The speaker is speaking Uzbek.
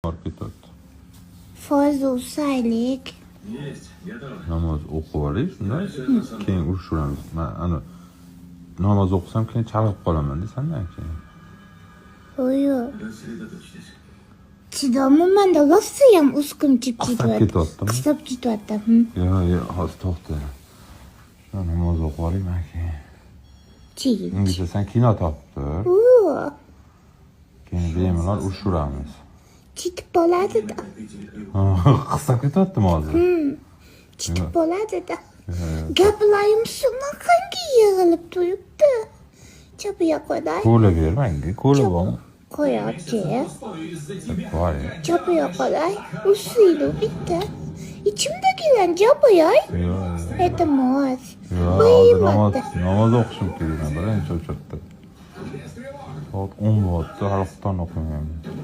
Borib ketyapti. Foiz urusaylik. Есть, готово. Namoz o'qib olay, shundan keyin urushaveramiz. Man ana namoz o'qisam, keyin chalg'ib qolaman desandan keyin. Oyo. Рассредоточьтесь. Chidolmayman-da, rosayam uskum chip Qistab ketyapti. ketyaptimi? Qistab ketyapti. Yo'q, hozir to'xta. Shu namoz o'qib olay man keyin. Keyin. Ungacha sen kino topib tur. Oo, Keyin bemalol urushaveramiz. Chitib bo'ladi-da. Qistab ketyaptimi hozir? Chitib bo'ladi-da. Gaplarim shunaqangi yig'ilib turibdi. Chopiya qo'yday. Ko'la ber menga, ko'la bormi? Qo'yapti. Voy. Chopiya qo'yay. Usiydi bitta. Ichimdagilarni chopayay. Yo'q. Iltimos. Yo'q, Bir hozir namoz marta. Namoz o'qishim kerak man birinchi o'chirda. Soat 10 bo'lyapti, hali xufton o'qimayapman.